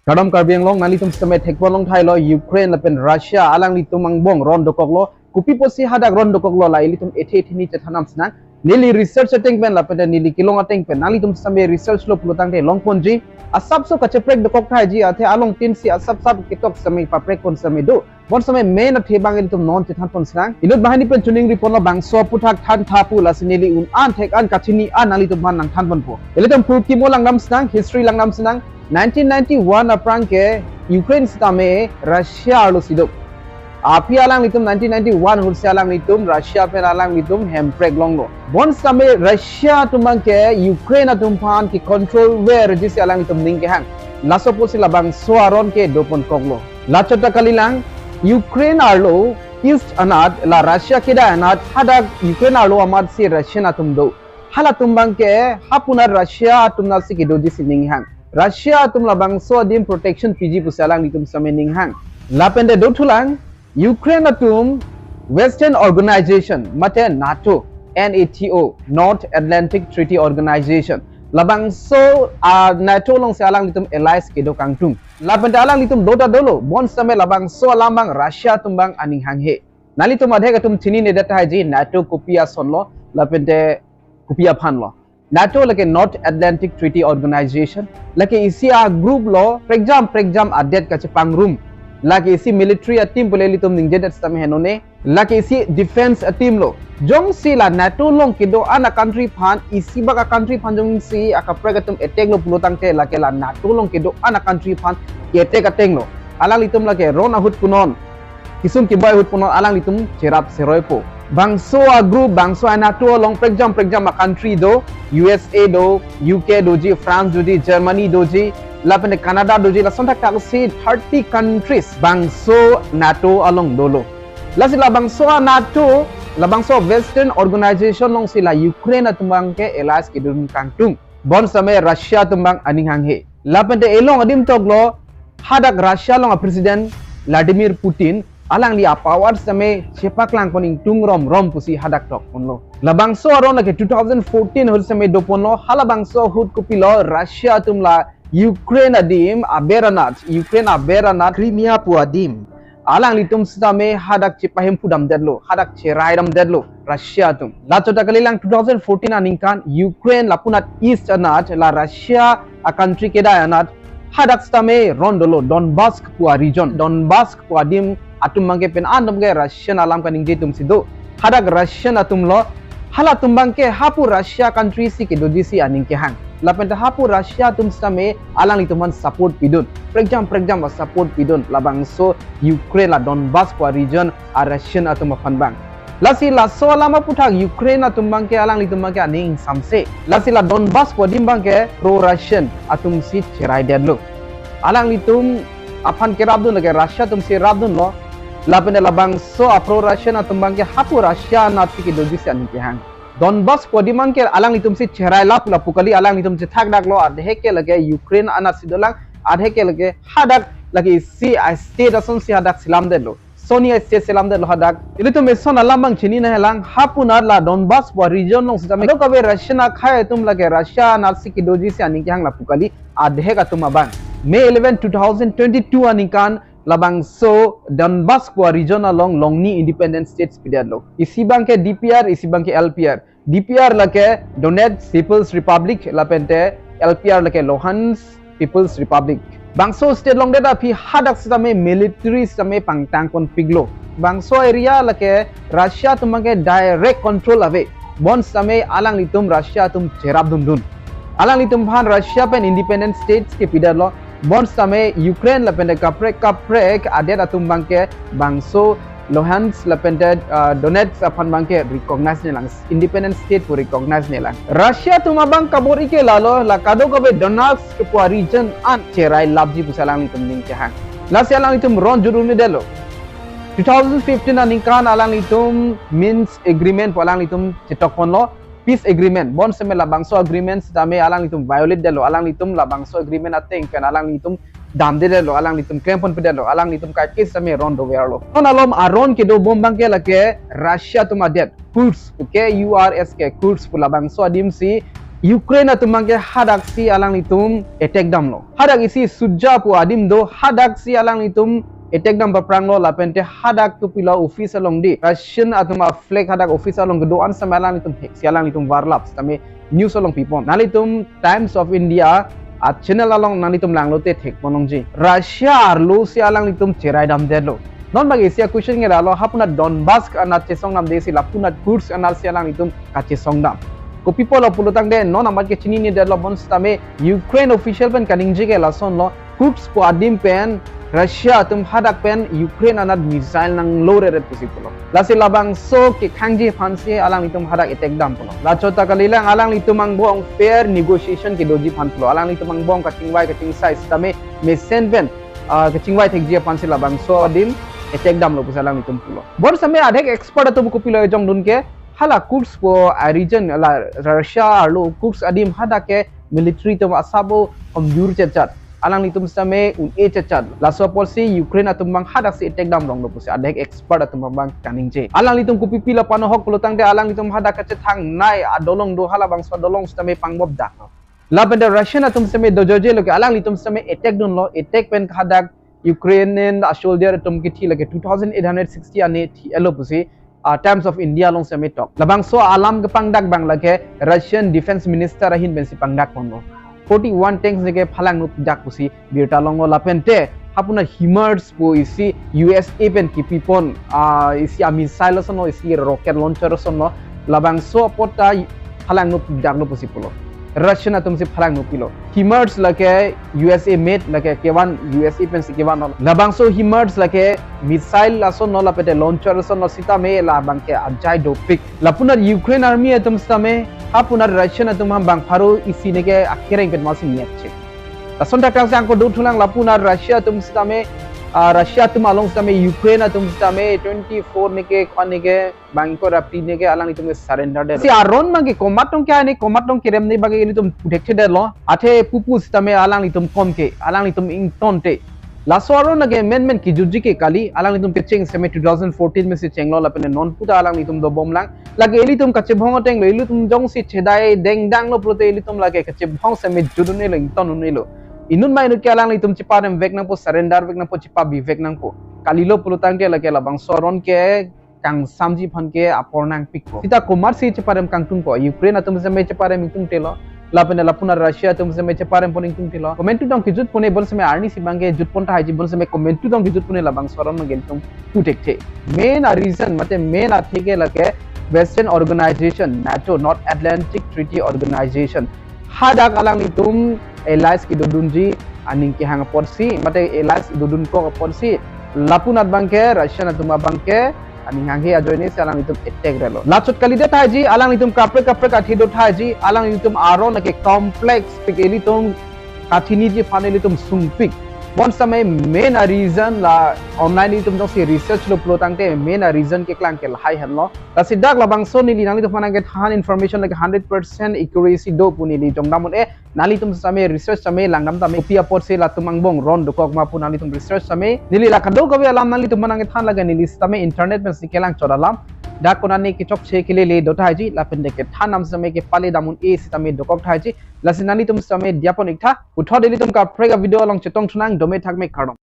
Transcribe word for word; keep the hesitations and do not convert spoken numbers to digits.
Kardom Karbi Anglong, nanglitum sitame thekpon longthailo, Ukraine lapen Russia alanglitum angbong ron dokoklo. Kopi pusi hadak ron dokoklo, la ilitum ethe ethe ni chethan nang sinang. Neli research ateng pen lapen neli kelong ateng pen nanglitum sitame research lo pulotangte longponji. Asapso kacheprek dokok thaiji, athe along tin si asap sap ketok sitame paprekpon sitame do. Bonsitame main athe abang ilitum non chethanpon sinang. Inut banghini pen choningriponlo bangso aphuthak thantha pu, lasi neli un an thek an kachini an nanglitum aphan nangthanponpo. Ilitum purkimo langdam sinang, history langdam sinang. Nineteen ninety-one aphrang ke Ukraine sitame Russia arlo si do. Aphi alanglitum nineteen ninety-one ahut si alanglitum Russia pen alanglitum hemprek longlo. Bonsitame Russia atum abang ke Ukraine atum aphan ke control verji si alanglitum ning kehang. Laso pusi labangso aron ke doponkoklo. Lachot ta kalilang, Ukraine arlo East anat, la Russia kedai anat, hadak Ukraine arlo amat si Russian atum do. Halatum abang ke hapunat Russia atum anat si kedoji si ninghang. Russia atum labangso adim protection piji pusi alanglitum sitame ninghang. Lapente dothulang, Ukraine atum Western Organization, mate NATO, NATO, North Atlantic Treaty Organization, labangso a NATO along si alanglitum allies kedo kangtung. Lapente alanglitum do ta dolo, bonsitame labangso alam abang Russia atum abang aning hanghe. Nanglitum adhek atum chininedet thaiji NATO kopi asonlo, lapente kopi aphanlo. NATO lake North Atlantic Treaty Organization, lake isi a group lo prekjam prekjam adet kachepangrum. Lake isi military a team pule ilitum ningjedet sitame henone, lake isi defense a team lo. Jongsi la NATO along kedo-an a country aphan, isi bak a country aphan jongsi akaprek atum attack lo pulotangte, lake la NATO along kedo-an a country aphan ke-attack atenglo. Alanglitum lake ron ahut punon, kisum kiboi ahut punon alanglitum cherap seroipo. Bangso a group, bangso a NATO along prekjam prekjam a country do, U S A do, U K doji, France doji, Germany doji, lapente Canada doji, lason thakthak si thirty countries bangso NATO along dolo. Lasi labangso a NATO, labangso Western Organization along si la Ukraine atum abang ke allies kedodun kangtung. Bonsitame Russia atum abang aning hanghe. Lapente elong adim toklo, hadak Russia along a President Vladimir Putin, alangli a power sitame chepaklangpon ingtung romrom pusi hadak tokponlo. Labangso aron lake two thousand fourteen ahut sitame doponlo, halabangso ahut kopilo Russia atum la Ukraine adim aber anat, Ukraine aber anat Crimea pu adim alanglitum sitame hadak chepahemphu damdetlo, hadak cherai damdetlo Russia atum. Lachot ta kalilang, two thousand fourteen aningkan Ukraine lapunat East anat, la Russia a country kedai anat, hadak sitame ron dolo Donbas pu a region, Donbas pu adim atum abang ke pen an atum ke Russian alam kaningje atum si do. Hadak Russian atum lo, halatum abang ke hapu Russia country si kedoji si aning kehang. Lapente hapu Russia atum sitame alanglitum aphan support pidun, prekjam prekjam a support pidun labangso Ukraine la Donbas pu a region a Russian atum aphan abang. Lasi laso alam aphuthak Ukraine atum abang ke alanglitum abang ke aning ingsamse. Lasi la Donbas pu adim abang ke pro Russian atum si cheraidetlo. Alanglitum aphan kerapdun lake Russia atum si rapdunlo. Lapente labangso a pro Russian atum abang ke hapu Russia anat si kedoji si aning kehang. Donbas pu adim abang ke alanglitum si cherai lap lapu kali, alanglitum chethakdaklo, adhek ke lake Ukraine anat si dolang, adhek ke lake hadak lake isi a state ason si hadak selamdetlo. Soni a state selamdetlo hadak. Ilitum eson alam abang chini nanghelang, hapunat la Donbas pu a region along sitame kadokave Russian akhei atum lake Russia anat si kedoji si aning kehang lapu kali, adhek atum abang. May eleven, two thousand twenty-two aningkan labangso Donbas pu a region along longni independent states pidetlo. Isi abang ke D P R, isi abang ke L P R. D P R lake Donetsk People's Republic, lapente L P R lake Luhansk People's Republic. Bangso state longdet aphi hadak sitame military sitame pangtangponpiklo. Bangso area lake Russia atum abang ke direct control ave. Bonsitame alanglitum Russia atum cherapdundun. Alanglitum aphan Russia pen independent states kepidetlo. Bonsitame Ukraine lapente kaprek kaprek adet atum abang ke bangso Luhansk lapente, ah, Donetsk aphan abang ke recognize nelang, independent state pu recognize nelang. Russia atum abang kabor-i ke lalo, la kadokave Donetsk pu a region an cherai lapji pusi alanglitum ning kehang. Lasi alanglitum ron jut-unedetlo. Two thousand fifteen aningkan alanglitum Minsk agreement pu alanglitum chetokponlo, peace agreement. Bonsitame labangso agreement sitame alanglitum violate detlo, alanglitum labangso agreement ateng pen alanglitum damdedetlo, alanglitum klemponpedetlo, alanglitum kaike sitame ron doverlo. Non alom aron kedobom abang ke lake Russia atum adet Kursk, K U R S K, Kursk pu labangso adim si Ukraine atum abangke hadaksi alanglitum attack damlo. Hadak isi Sudzha pu adim do, hadaksi alanglitum attack dam papranglo, lapente hadak kopilo office along di, Russian atum a-flag hadak office along kedo-an sitame alanglitum theksi alanglitum varlap sitame news along pipon. Nanglitum Times of India a-channel along nanglitum langlote thekpon longji. Russia arlo si alanglitum cherai damdetlo. Non bagi isi a-question ke lalo, hapunat Donbas anat chesong damde si lapunat Kursk anat si alanglitum kachesong dam. Kopi apotlo pulotangte non amat ke chininedetlo, bonsitame Ukraine official pen kaningje ke lasonlo, Kursk pu adim pen Russia atum hadak pen Ukraine anat missile nangloreret pusi pulo. Lasi labangso kekhangji aphansi alanglitum hadak attack dam pulo. Lachot ta kalilang, alanglitum angbong fair negotiation kedoji aphan pulo. Alanglitum angbong kachingvai kachingsai sitame mesen pen, ah, kachingvai thekji aphansi labangso adim attack damlo pusi alanglitum pulo. Bonsitame adhek expert atum kopilo ejongdun ke, hala Kursk pu a-region, la Russia arlo Kursk adim hadak ke military atum asabo komjur chechat, alanglitum sitame un-e chechat. Laso apotsi Ukraine atum abang hadaksi attack damronglo pusi adhek expert atum abang kaningje. Alanglitum kopi apotlo pano ahok pulotangte alanglitum hadak kachethangnei adolong do, halabangso adolong sitame pangbop daklo. Lapente Russian atum sitame dojojelo ke alanglitum sitame attack dunlo, attack pen hadak Ukrainian a-soldier atum kithi lake two thousand eight hundred sixty ane thi-etlo pusi, ah, Times of India along sitame tok. Labangso alam kepangdak abang lake Russian Defense Minister ahin pensi pangdak ponlo. Forty-one tanks neke phalang nut dak pusi birta longlo, lapente hapunat HIMARS pu isi U S A pen kipipon, ah, isi a-missile asonlo, isi rocket launcher asonlo, labangso apot ta phalang nut daklo pusi pulo. Russian atum si phalang nut pilo. HIMARS lake U S A made, lake kevan U S A pensi kevan lo. Labangso HIMARS lake missile asonlo, lapente launcher asonlo sitame labang ke ajai dopik. Lapunat Ukraine army atum sitame hapunat Russian atum ham bang pharo isi neke akereng pen masi niat chek. Lason thakthak si angko dothulang, lapunat Russia atum sitame, ah, Russia atum along sitame Ukraine atum sitame twenty-four neke kwan neke bang ingkoi ra phli neke alanglitum ke surrender det. Si aron abang ke komat tong ke ane, komat tong kerem ne bang ke ilitum puthekthe detlo. Athe pupu sitame alanglitum kom ke, alanglitum ingtonte. Laso aron lake menmen kijutji ke kali, alanglitum kecheng sitame two thousand fourteen pensi chenglo, lapente non puta alanglitum dobomlang. Lake ilitum kachebhong atenglo, ilitum jongsi chedai dengdanglo pulote ilitum lake kachebhong sitame jut un-elo, ington un-elo. Inut ma inut ke alanglitum cheparem vek nangpo, surrender vek nangpo, chepabi vek nangpo. Kalilo pulotangte lake labangso aron ke kangsamji aphan ke apor nangpikpo. Sita komatsi cheparem kangtunpo? Ukraine atum sitame cheparem ingtungtelo. Lapente lapunat Russia atum sitame cheparem pon ingtungtelo. Komantu tong kijutpon-e, bonsitame arnisi abang ke jutpon tahai ji, bonsitame komantu tong kijutpon-e, labangso aron abang ke ilitum puthekthe. Main a-reason, mate main athe ke lake Western Organization, NATO, North Atlantic Treaty Organization. Hadak alanglitum allies kedodunji aning kehang apotsi, mate allies dodunkok apotsi, lapunat abang ke Russian atum abang ke aning hanghe ajoine si alanglitum attack detlo. Lachot kalidet tahai ji, alanglitum kaprek kaprek athe do tahai ji, alanglitum aron lake complex pik, ilitum kathiniji aphan ilitum sungpik. Bonsitame main a-reason la online ilitum jongsi research lo pulotangte main a-reason keklang ke lahai henlo. Lasi dak labangso neli nanglitum aphan nangkethan information lake hundred percent accuracy do pu neli jongdam un-e. Nanglitum sitame research sitame langdam tame, kopi apotsi latum angbong ron dokok ma pu nanglitum research sitame. Neli la kadokave alam nanglitum aphan nangkethan lake neli sitame internet pensi kelang chot alam. Dak konane kechokche kelele do tahai ji, lapente kethan nam sitame kepale dam un-e sitame dokok tahai ji. Lasi nanglitum sitame diya pon iktha. Puthot ilitum kaprek a-video along chetongthu nang, dome thakme, kardom.